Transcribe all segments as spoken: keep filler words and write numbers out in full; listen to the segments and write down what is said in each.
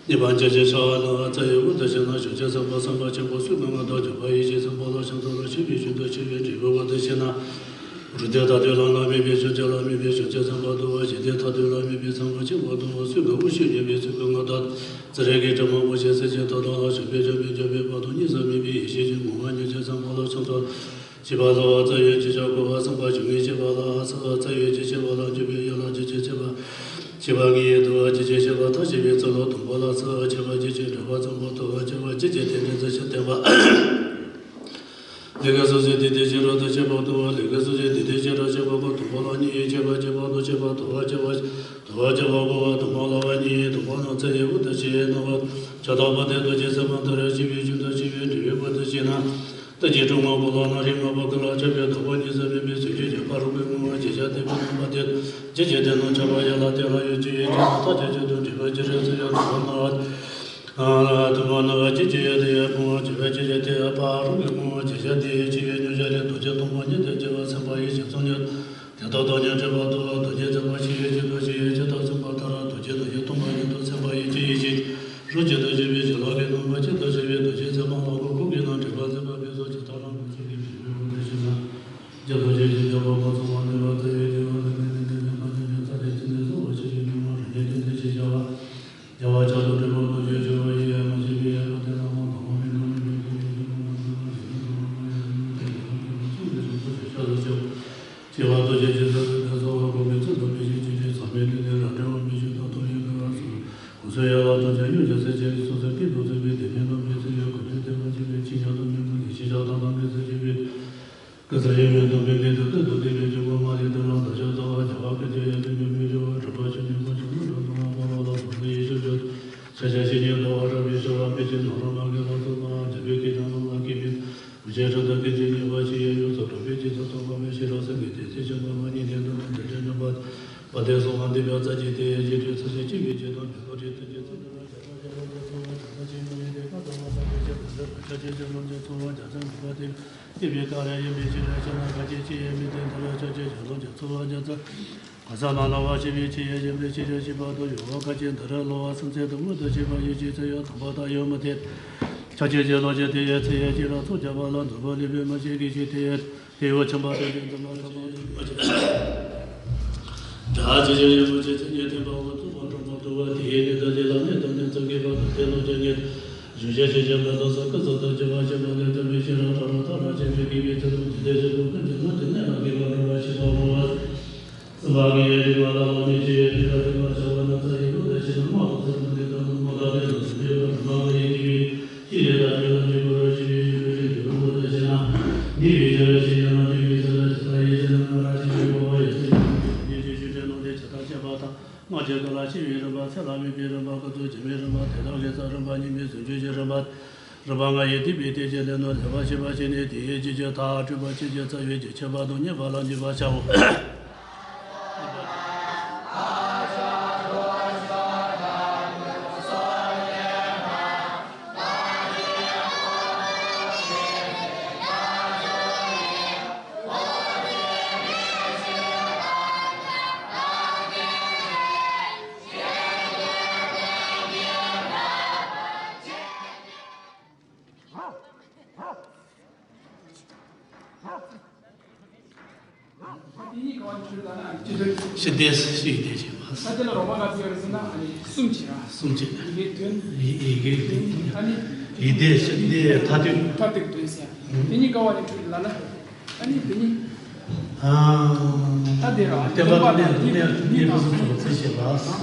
ཉེས་པ་སྤྱད་བྱེད་བྱ་བ་ལ་བཙལ་ཡི་འོ་ད་ཕྱིར་ན་ཞུགས་བྱེད་བསམ་པ་བསམ་པ་ཆེན་པོ་སུས་ཀྱང་ང་དང་བྱེད་པ་ཡིད་བྱེད་བསམ་པ་ལ་ཕྱག་འཚལ་ལོ། ཆེ་བའི་ཆོས་དང་ཆེ་བའི་འབྲས་བུ་འོ་ད་ཕྱིར་ན། རུ་སྡེ་མཐའ་དོན་ལ་ལ་མེད་པའི་ཆོས་ཅན་ལ་མེད་པའི་ཆོས་ཅན་བསམ་པ་དུ་བ་ཞི་བདེ་མཐའ་དོན་ལ་མེད་པའི་བསམ་པ་ཆེན་པོ་དུ་བ་སུས་ཀྱང་འོ་ཤོད་ཉེས་པའི་ཚུལ་གྱིས་ང་དང་། ཚེ་རིང་གི་དྲི་མ་མོ་ཆེ་སེལ་བྱེད་དོ་དག་ལ་ཞུགས་པའི་བྱམས་པའི་འཇམ་པའི་དཔལ་དང་གཉིས་སུ་མེད་པའི་ཡེ་ཤེས་ཀྱི་ངོ་བོ་ཉིད་ཀྱི་བསམ་པ་ལ་ཕྱག་འཚལ་ལོ། བྱེད་པ་ལ་བ་བཙལ་ཡོད་ཅེས་བྱ་བཀོད་པ་བསམ་པ་བཅོ་ལྔའི་བྱེད་པ་ལ་ཨ་ས་བ་བཙལ་ཡོད་ཅེས་བྱེད་པ་ལ་འཇུག་པའི་ཡུལ་ལ་འཇུག་ཅེས་བྱེད་པ། བྱེད་པ་ངེས་ཡིན་དུ་བ་འཇུག་ཅེས་བྱེད་པ་མཐའ་བྱེད་པའི་ཚུལ་ལ་དང་པོ་ལ་ཚུལ་བ་བྱེད་པ་འཇུག་ཅེས་འགྲེལ་པ་ཙམ་པོ་དུ་བ་བྱེད་པ་འཇུག་ཅེས་དེ་འདྲའི་མཚན་ཉིད་བསྟན་པ། ལས་ཀྱི་སོ་སོའི་དེ་དེ་བྱེད་རོགས་དང་བྱེད་པ་དུ་བ་ལས་ཀྱི་སོ་སོའི་དེ་དེ་བྱེད་རོགས་བྱེད་པ་པོ་དང་པོ་ལ་གཉིས་ཡིན་བྱེད་པ་བྱེད་པ་དང་བྱེད་པ་དུ་བ་བྱེད་པ་དུ་བ་བྱེད་པ་དུ་བ་བྱེད་པ་པོ་བ་དང་པོ་ལ་བ་གཉིས་ཡིན་དང་པོ་ན་ཚེ་ཡི་བུ་དང་ཕྱི་ཡི་སྣང་བ་ཆ་ཐོག་པ་དེ་དུ་བྱེད་སེམས་མ་ཐག་རེ་ཆེ་བའི་ཆུ་དང་ཆེ་བའི་འབྲས་བུའི་བུ་དང་ཕྱི་ན། ད་ཅི་སྒྲུབ་ངོ་བོ་ལ་ན་རིག་ལྔ་པོ་ཀུན་ལ་ཁྱབ་པའི་བདག་པོ་གཉིས་སུ་མེད་པའི་ཚུལ་གྱིས་བྱེད་པ་རང་གི་ངོ་བོ་བྱེད་བྱ་སྟེ་བུ་རྣམ་པ་དེ་ཇི་སྐད་དེ་རྣམས་ཁྱབ་པ་ཡན་ལག་དེ་ལ་ཡོད་ཀྱི་ཡོད་ཀྱི་མཐའ་ཁྱབ་ཀྱི་དོན་འགྲེལ་པ་ཇི་རེ་ཟེར་ཡང་དུ་བ་ན་དུ་བ་ན་ཅི་ཅི་ཡོད་དེ་ཡོད་སྤོང་བ་བྱེད་པ་ཅི་ཡོད་དེ་ཡོད་པ་རང་གི་ངོ་བོ་བྱེད་བྱ་དེ་ཡོད་ཀྱི་ཡོད་མྱོང་བྱ་ལས་རྡོ་རྗེ་སྟོང་པ་ཉིད་དུ་སྐྱེ་བ་སེམས་པ་ཡིད་ཀྱི་ཚོགས་ཉིད། དེ་དག་སྟོང་ཉིད་སྒྲིབ་པ་དུ་བ་རྡོ་རྗེ་བརྩེགས་པ་ཆོས་ཡོད་ཀྱི་དུ་ཆོས་ཡོད་ཀྱི་དག་ཚུགས་པ་ལྟར་རྡོ་རྗེ་རྡོ་རྗེ་སྟོང་པ་ཉིད་དུ་སེམས་པ་ཡིད་ཀྱི་ཡིད་ཀྱི་རང་བཞིན་དུ་བྱེད་པའི་བྱིན་རླབས་ཀྱི་སྣང་བ་ཅན་དུ་བྱེད་པའི་རྡོ་རྗེ་བརྩེགས་པ་ལ་གོ་ཁོག་གི་ནང་འདྲེན་པ་མཛད་པ་པའི་སོགས་ཀྱི་ཐོག་ལ་མི་ཚུགས་ཀྱི་མི་འགྱུར་བའི་དུ་ཞིག་ན། རྒྱ་རྡོ་རྗེ་ཞེས་བྱ་བ་མ་ཚང་བ་ནི་བ་ཙེ་ཡོད་ཀྱི་བ་ནི་ནི་ནི་ནི་ནི་ནི་ནི་ཚ་དེ་ཚིག་ནི་སོགས་པ་ཆེ་བའི་མི་མང་རང་ཉིད་དོན་དེ་ཞེས་བྱ་བ། རྒྱལ་བ་ཕྱག་ཏུ་གྲུབ་པ་ཐུགས་རྗེ་ཆེ་བ་ཡི་ཡ་མ་ཞེས་པའི་ཡ་ག་དེ་ལ་མ་དང་བ་མི་འགྲོ་མི་འགྲོ་ཀུན་ནས་ཀུན་ཏུ་མ་དང་བ་ཞིག་ན་དང་བ་མ་ཡ་མི་འགྲོ་ཀུན་ནས་ཀུན་ཏུ་མ་ཚུགས་པའི་གཟུགས་སུ་ཞེས་བྱ་དུ་སྐྱོབ། སྐྱེ་བ་ཐུགས་རྗེ་ཆེ་ས་རུ་དེ་སོགས་པ་གོང་གི་ཚུལ་དུ་མི་ཤེས་ཅི་ཕྱིར་ཚང་མའི་ལུས་ནི་རང་འདྲ་བ་མི་ཤེས་དང་ཐུགས་ཡོད་དུ་བ་སོགས་གོང་གསལ་ཡན་ལག་དང་བྱ་ཡུལ་རྒྱ་ཚད་ཅན་གྱི་སོ་སོའི་སྐད་དུ་ཚུད་པའི་དེ་ནས་རྣམ་འབྱེད་ཚུལ་ཡང་གོ་ཐོས་དེ་མ་མཆིས་པའི་ཕྱིར་ཉམས་སུ་མྱོང་གི་ལས་ཤེས་བྱ་དང་དང་མི་ཚུལ་བྱེད་པའི། ཀུན་ས་ཡོད་མེད་དང་བེད་མེད་དུ་སྟོད་དུ་བསྡུས་པའི་འཇུག་པ་མ་ལུས་དུ་ལ་མདའ་ཤོག་ལྟ་བ་རྒྱ་གར་ཀུན་གྱི་ཡོན་ཏན་ཉམས་པའི་སྦྱོར་བ་གྲུབ་པ་ཆོས་ཉིད་ཀུན་གྱི་ལུགས་དང་མཐུན་པ་སྤོང་བ་ལ་སོགས་པའི་ཡེ་ཤེས་བརྗོད། ཤ་ཤ་ཞིག་ཉིད་ལྟ་བ་རབ་ཡིན་ཤོག་བ་དཔེ་ཅན་ནང་རང་ལ་ངེས་པ་ཐུབ་པ་འཇམ་པའི་སྐད་ཀྱང་རྣམ་ལ་སྐྱེས་མིན། འུ་ཅག་གྲུབ་མཐའ་ཀུན་གྱི་ངེས་པ་ཆེ་ཡང་ཡོངས་སུ་གྲུབ་པའི་རྗེས་སུ་ཐོབ་པ་མེད་ཕྱིར་རོ། སེམས་ཀྱི་དེ་ཚེ་ཆེན་པོ་མ་ཉིད་ནས་འདུ་ནས་འདི་འདྲའི་ཉམས་པ་པ་དེ་སོགས་ལ་འདི་འབད་རྩ་གཅིག་དེ་ཡི་རྗེས་དྲན་ཚུལ་ཤེས་སྐྱེ་བའི་རྗེས་དང་འབྲས་བུ་རེད་ཐུགས་རྗེ་ཚེ་འདི་ལ་བྱ་བ་བྱེད་པ་རྒྱ་ཚོགས་བ་རྒྱ་ཚ་ཆེན་མོ་ཡིན་ཏེ་བཀའ་གདམས་པ་ས་དེ་ཆེ་དེ་ལ་ཆ་ཆེན་ཆེ་ལོ་རྒྱ་ཚོགས་བ་རྒྱ་ཚ་འདུས་པ་དེ། སྐྱེས་པའི་སྐབས་ལ་ཡིན་པའི་ཕྱིར་ཆེ་ན་ག་ཅི་ཅི་ཡིན་མིན་ཏེ་འདི་ལ་ཆ་ཆེ་ཆེ་ལོ་རྒྱ་ཚོགས་བ་རྒྱ་ཚ། ག་ས་ན་ན་བ་ཞེས་པའི་ཕྱིར་ཡང་ཡིན་པའི་ཕྱིར་ཞེས་པ་དང་ཡོད་པ་ག་ཅི་འདི་ར་ལོ་བ་སུམ་ཚེ་དང་མངོན་དུ་བྱེད་པ་ཡོད་ཅེས་ཚེ་ཡང་དང་པོ་དང་ཡོད་མི་འཐད། ཆ་ཆེ་ཆེ་ལོ་རྒྱ་དེ་ཡང་ཚེ་ཡང་ཅི་ར་ཚོགས་བརྒྱ་པ་ལ་འདུན་པ་ལེགས་པའི་མ་ཤེས་ཀྱི་ཕྱིར་དེ་ཡང་དེ་ཡང་ཆེན་པ་དེ་ལས་འདི་ལ་ཐ་མ་ཡོད་མ་ཆེ། ད་ཆ་ཆེ་ཡོད་མ་ཆེ་ཚེ་ཉིད་ཐེག་པ་འོ་ཚོགས་པ་འགྲོ་མ་ཐུབ་པ་དེ་ཡི་ནི་ད་དེ་ལ་གནས་དང་གནས་ཚང་གི་བར་དུ་དེ་ལོ་རྒྱ་ཉིད། བཞུགས་བྱ་ཤེས་བྱ་མེད་དོ་ས་ཀུན་ས་ཐམས་ཅད་པ་ཞེས་པ་ལས་དོན་མེད་ཕྱིར་རང་ཐག་རང་ཐག་རང་བཅད་པའི་དགེ་བའི་ཚུལ་དང་ཇི་ལྟར་བྱེད་དོ་ཀུན་གྱི་ནང་གི་གནས་ལ་དགེ་བ་འགྲོ་བ་ཞེས་པ་འོ་བ། སེམས་པ་གི་ཡེ་རིག་པ་ལ་བ་མི་ཆེ་ཡེ་རིག་པ་རིག་པ་བྱ་བ་ན་ཚ་ཡི་བུ་དང་ཕྱི་ནང་མ་དང་ཚེ་མ་ནི་དང་མ་དང་དེ་ལ་སེམས་པའི་བར་དུ་མ་གི་ཡེ་དགེ་བའི་ཤེས་རིག་དང་ཆོས་ལ་འཇུག་པ་རོ་ཞེས་པའི་ཡུལ་གྱི་འཇུག་པ་འོ་དང་ཕྱི་ན། ནི་བའི་ཆ་ར་ཞེས་ཡང་ན་འཇུག་པའི་ཚུལ་ལ་ཇི་ལྟར་ཡེ་ཤེས་ན་ང་ར་ཞེས་པའི་འོ་བ་ཡེ་ཤེས་ཀྱི་ཆོས་ཅན་ནང་དེ་ཇི་ལྟར་བཤད་པ་དང་། སྔགས་ཀྱི་ཀུན་ལ་ཤེས་པའི་རིམ་པ་ཚད་ལ་དམིགས་པའི་རིམ་པ་ཀུན་ཏུ་སྦྱིན་པའི་རིམ་པ་དེ་དག་གི་ས་རིམ་པ་གཉིས་མེད་ཟུང་འཇུག་གི་རིམ་པ། རིམ་པ་ལྔ་ཡི་སྡིག་པའི་སྟེ་བྱེད་ལས་ནོར་ལེགས་པར་ཤེས་པ་བྱས་ནས་དེ་ཡི་རྗེས་ཀྱི་མཐའ་སྤྲུལ་པ་ཆོས་ཀྱི་རྩ་བའི་རྒྱུ་ཁྱད་པར་དང་ཉེ་བ་ལ་འཇུག་པར་བྱའོ། ཤི་དེས་ཤི་དེ་བྱེད་པ། ས་དེ་ལ་རོགས་པ་ག་ཚོད་ཡོད་རེད་ཟེར་ན་ཨ་ནི་གསུམ་བྱེད་ར། གསུམ་བྱེད། ཡི་གེ་དོན། ཡི་གེ་དོན། ཨ་ནི་ཡི་དེ་ཤི་དེ་མཐའ་དོན། མཐར་ཐུག་དོན་ཟེར། དེ་གཉིས་ཀ་བ་ནི་འཁྲུལ་ལ་ན། ཨ་ནི་དེ་གཉིས། ད་དེ་ར་བསྟན་པ་དང་གནས་ཐུབ་གནས་ཐུབ་པ་སོགས་ཚེ་ཤེས་པ།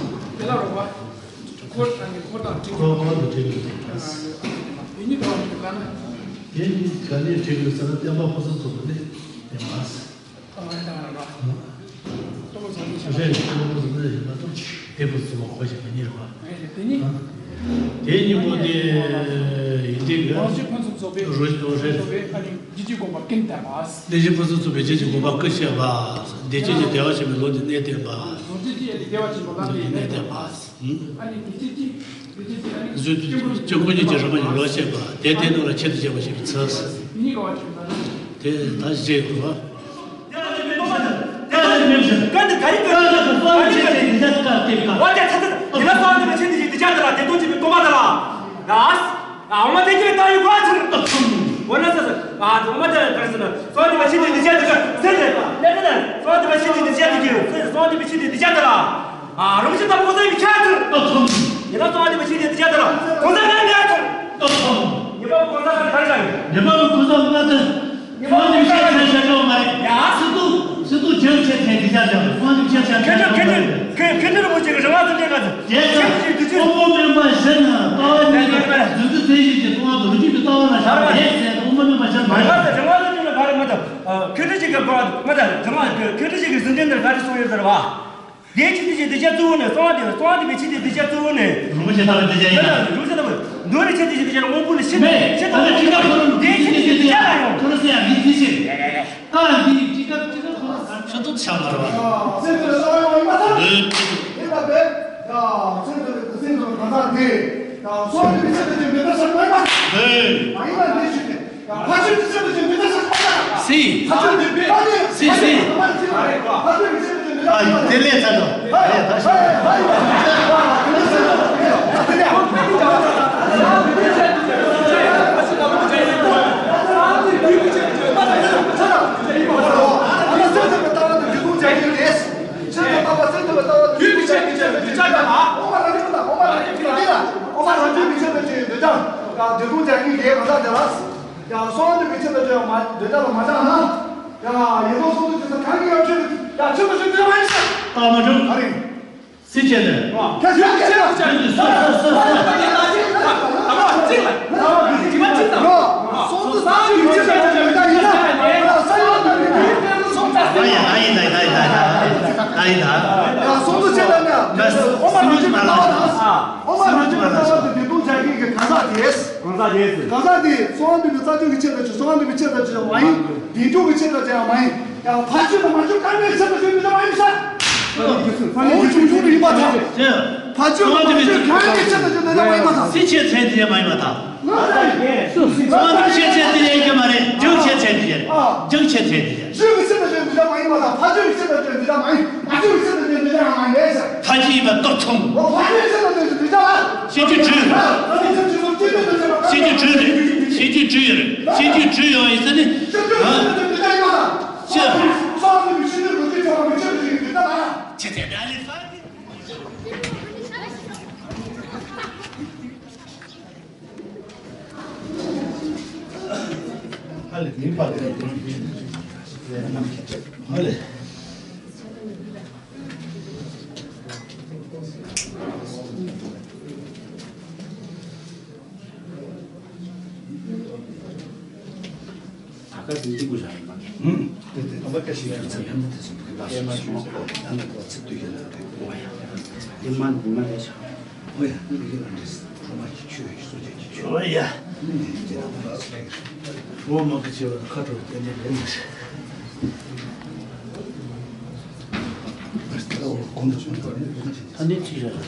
དེ་ལ་རོགས་པ། འཁོར་དང་ནི་འཁོར་དང་འཁྲིལ། འཁོར་འཁོར་དུ་འཁྲིལ་དགོས་ཀྱི་རེད། དེ་གཉིས་ཀ་བ་ནི་ལ་ན། དེ་གཉིས་ཀ་ནས་འཁྲིལ་དགོས་ཟེར་ན་བསྟན་པ་ཕུན་སུམ་ཚོགས་པ་ནི་ཡིན་པ། ཨ་ད་ར་ར། ལྟོ་ རེད། དེ་བུ་ཚོ་གོ་ཞིག་གཉིས་རེད་པ། དེ་ནི། དེ་གཉིས་པོ་དེ་ཡིན་དེ་གི་རང་བཞིན་ཕུན་སུམ་ཚོགས་པའི་རོ་ཞིག་རེད། ཚོགས་པའི་ཨ་ནི་ཇི་ཇི་དགོངས་པ་ཀུན་བསྟན་པ། དེ་བཞིན་ཕུན་སུམ་ཚོགས་པའི་ཇི་ཇི་དགོངས་པ་ཀུན་བཤད་པ། བདེ་སྐྱིད་ཀྱི་བདེ་བ་ཆེན་པོའི་ལུང་གིས་གནས་བསྟན་པ། ལུང་གིས་གནས་བསྟན་པ། ཨ་ནི་བདེ་སྐྱིད་ཀྱི་བདེ་སྐྱིད་ཀྱི་ཨ་ནི་གཟུགས་ཀྱི་ཀུན་མཁྱེན་གྱི་རིམ་པ་ཡོངས་ལ་བཤད་པ། དེ་དེ་རྣམས་ལ་ཆེད་དུ་བྱ་བ་ཞེས་པའི་ཚུལ། དེ་ནི་ག་བ་ཆེན་པོ་རེད། དེ་ད་ཞེས་གོ། རང་བཞིན་དང་པོ་གཟའ་མི་ཁྱད་དུ། རང་བཞིན་དང་པོ་གཟའ་མི་ཁྱད་དུ། རང་བཞིན་དང་པོ་གཟའ་མི་ཁྱད་དུ། ཡིན་ན་གསང་བ་སྡེ་པ་ཆོས་ཀྱི་སྡེ་བརྒྱད་དུ། གསང་བ་སྡེ་པ་ཆོས་ཀྱི་སྡེ་བརྒྱད་དུ། ཨ་རང་བཞིན་དང་པོ་གཟའ་མི་ཁྱད་དུ། ད་ཐོང་། ཡིན་ན་གསང་བ་སྡེ་པ་ཆོས་ཀྱི་སྡེ་བརྒྱད་དུ། གོང་ས་ལྔ་ལྔ་དུ། ད་ཐོང་། ཉི་མ་གོང་ས་ལྔ་ག་རེ་ལ་ཡོད། ཉི་མ་གོང་ས་ལྔ་དུ། གསང་བ་སྡེ་པ་ཆོས་ཀྱི་སྡེ་བརྒྱད་དུ་མ་རེད། ཡ། སི་ཏུ། སི་ཏུ་རྒྱང་ཆེ་ཆེ་སྡེ་བརྒྱད་དུ། གསང་བ་སྡེ་པ་ཆོས་ཀྱི་སྡེ་བརྒྱད་དུ། མཁན་སྤྲུལ་རིན་པོ་ཆེ་གི་རིམ་པ་ཙམ་དེ་ག་ཚོད། རྒྱལ་སྲས་དབུ་མ་སྨོན་པ་བཞི་ནི་ལྟ་བ་ལས་ཀྱི་རྫུ་འཕྲུལ་མཚན་བཞི་གི་ལྟ་བ་རང་རྒྱུད་ཀྱི་ལྟ་བ་ལ་བཞག་པ་རེད་ཟེར། དབུ་མ་སྨོན་པ་བཞི་ནི་མ་རེད། རིམ་པ་ཙམ་དེ་ལ་ག་རེ་མ་གཏོགས། མཁན་སྤྲུལ་ཆོས་ཀྱི་སྐོར་མ་གཏོགས། རིམ་པ་མཁན་སྤྲུལ་ཆོས་ཀྱི་གཟུངས་ཅན་དེར་ག་རེ་གསུངས་ཡོད་ཟེར་བ། དེའི་ཆེད་དུ་ཞིག་སྡེ་བརྒྱད་གཙོ་བོ་ནི། གསང་བ་སྡེ། གསང་བ་སྡེ་པའི་ཆེད་དུ་སྡེ་བརྒྱད་གཙོ་བོ་ནི། རིན་པོ་ཆེ་ལྟ་བུའི་སྡེ་བརྒྱད་ཡིན། རིན་པོ་ཆེ་ལྟ་བུ། མདོ་ནི་ཆེད་དུ་ཞིག་སྡེ་བརྒྱད་དབང་པོ་ནི་ཤིན་ཏུ་ཤིན་ཏུ། དེའི་ཆེད་དུ་ཞིག་སྡེ་བརྒྱད་ལ་ཡང་། ཁོ་ར་སེ་ཡ་མི་ཚེ་ཤེས། ཨ་འདི་ཀྲི་ཀ་ཀྲི་ཀ་ཁོ་ར་ཤིན་ཏུ་ཆགས་པ་རེད་བ། ཚེ་འདི་ལ་གསང་བའི་དབང་ཡིན་པ་དང་། འདོད་ཀྱི། ཡིན་པ་བས། ཡ། ཚེ་འདི་ལ་ཚེ་འདི་ལ་གང་ཟག་དེ། ཡ། གསང་བ་སྡེ་པའི་ཆེད་དུ་ཞིག་མི་ལྟར་ཤར་དགོས་པ། འདོད། མ་ཡིན་པ་འདི་ཞིག་སྟེ། ཕ་ཆོས་ཀྱི་ཆེད་དུ་ཅིག་མི་འདྲ་ས་ཐོབ་ན། སི། ཕ་ཆོས་ཀྱི་བེ་ཕ་ནི། སི་སི། ཕ་ཆོས་ཀྱི་ཆེད་དུ་ཅིག་མི་འདྲ་ས། ཨ་དེ་ལས་ཚར་དོ། ཨ་ཡ་ད་ཤ། ཡང་གསང་བ་སྡེ་པའི་ཆེད་དུ་ཅིག་འདོད་ཆགས་མ་འདོད་ཆགས་ལ་མ་བཞག་ན། ཡང་ཡིན་ནོ་གསུང་དུ་ཅི་ཟེར་གང་གི་ཡང་ཆོས་ཀྱི་ཡང་ཆོས་ཀྱི་ཆོས་ཀྱི་མ་ཡིན་ཟེར། ཨ་མ་འགྲོ། ག་རེ། སྲིད་ཆེད་དུ། ཁྱེད་ཆོས་ཀྱི་ཆོས་ཀྱི་ཆོས་ཀྱི་སོ་སོ་སོ་སོ། ཨ་ཡ་ཨ་ཡི་ད་ཡི་ད་ཡི་ད་ཡི་ད་ཡི་ད་ཡི་ད་ཡི་ད་ཡི་ད་ཡི་ད་ཡི་ད་ཡི་ད་ཡི་ད་ཡི་ད་ཡི་ད་ཡི་ད། ཡ་སོང་དུ་ཆེ་ལ་ནི། ཨོ་མ་རང་ཆོས་ཀྱི་ལྟ་བ་དང་། ཨོ་མ་རང་ཆོས་ཀྱི་ལྟ་བ་དང་དེ་དུང་བྱ་ཡིན་གྱི་གང་ཟག་དེས། གང་ཟག་དེས། གང་ཟག་དེས་གསང་བ་འདུས་པའི་རྩ་བཅུ་གི་ཆེད་དུ་ཆོས། གསང་བ་འདུས་པའི་ཆེད་དུ་ཆོས་མ་ཡིན། བདེ་མཆོག་གི་ཆེད་དུ་ཆོས་མ་ཡིན། ཡང་ཕ་ཆོས་དང་མ་ཆོས་གང་གི་ཆེད་དུ་ཆོས་འདུས་མ་ཡིན་ས། འོ་ཆུང་ཆུང་དུ་ཡིན་པ་དང་། ཕ་ཆོས་དང་མ་ཆོས་གང་གི་ཆེད་དུ་ཆོས་འདུས་མ་ཡིན་པ་དང་། སྲིད་ཆེད་ཆེད་དུ་ཡིན་མ་ཡིན་པ་དང་། ང་ཚོ་ཡིན། གསང་བ་འདུས་ཆེད་ཆེད་དུ་ཡིན་གྱི་མ་རེད། འཇུག་ཆེད་ཆེད་དུ་ཡིན། འཇུག་ཆེད་ཆེད་དུ་ཡིན། ཆོས་ཀྱི་ཆེད་དུ་ཆོས་འདུས་མ་ཡིན་པ་དང་། ཕ་ཆོས་ཀྱི་ཆེད་དུ་ཆོས་འདུས་མ་ཡིན། མ་ཆོས་ཀྱི་ཆེད་དུ་ཆོས་འདུས་མ་ཡིན་ཟེར། ཕ་ཆོས་ཡིན་པ་རྟོགས་ཐུབ། འོ་ཕ་ཆོས་ཀྱི་ཆེད་དུ་ཆོས་འདུས་མ་ཡིན། ཤེས་རྒྱུ་བརྗོད་རེད། ཤེས་རྒྱུ་བརྗོད་རེད། ཤེས་རྒྱུ་བརྗོད་ཡོད་རེད། ཤེས་རྒྱུ་བརྗོད་ཡོད་ཡིན་ཟེར་ནི། ཤེས། ཤེས་ཚད་ལ་ལས་ཕ། ཧ་ལས་མི་ཕ་ལས། ཧ་ལས། ད་ག་དེ་འདི་ཀུ་ཞག་ཡིན་པ། ཧུམ། དེ་དེ་ཨ་མ་ཀ་ཞིག་ཡང་ཚེ་ཡང་དེ་སུ་ཀ་ཞིག་སོང་ཨ་ཁོ་ཡང་ན་ཁོ་ཚེ་དུས་ཀྱི་ལ་དེ་ཨོ་ཡ། དེ་མ་འདི་མ་རེད་ཤག་ཨོ་ཡ། འདི་ཀི་ལ་འདྲེས་ཁྲོ་མ་གི་ཆོས་ཀྱི་སོ་ཆ་གི་ཆོས། ཨོ་ཡ། འདི་ཀི་ལ་མ་རེད་ཤག་འོ་མ་ཀི་ཆེ་བ་ཁ་དྲོ་དེ་འདྲ་རེད་མ་ཤེས། ཨ་ནི་ཅི་རེད་ལ།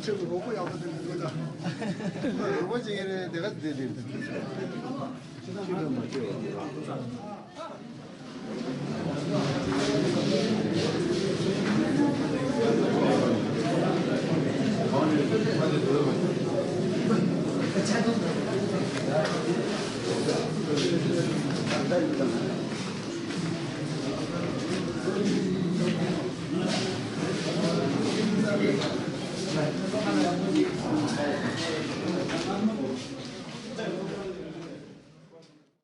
རོགས་པ་ཡག་པོ་དེ་འདུག་ད། རོགས་པ་བྱེད་ཀྱི་རེད་དེ་ག་དེ་དེ།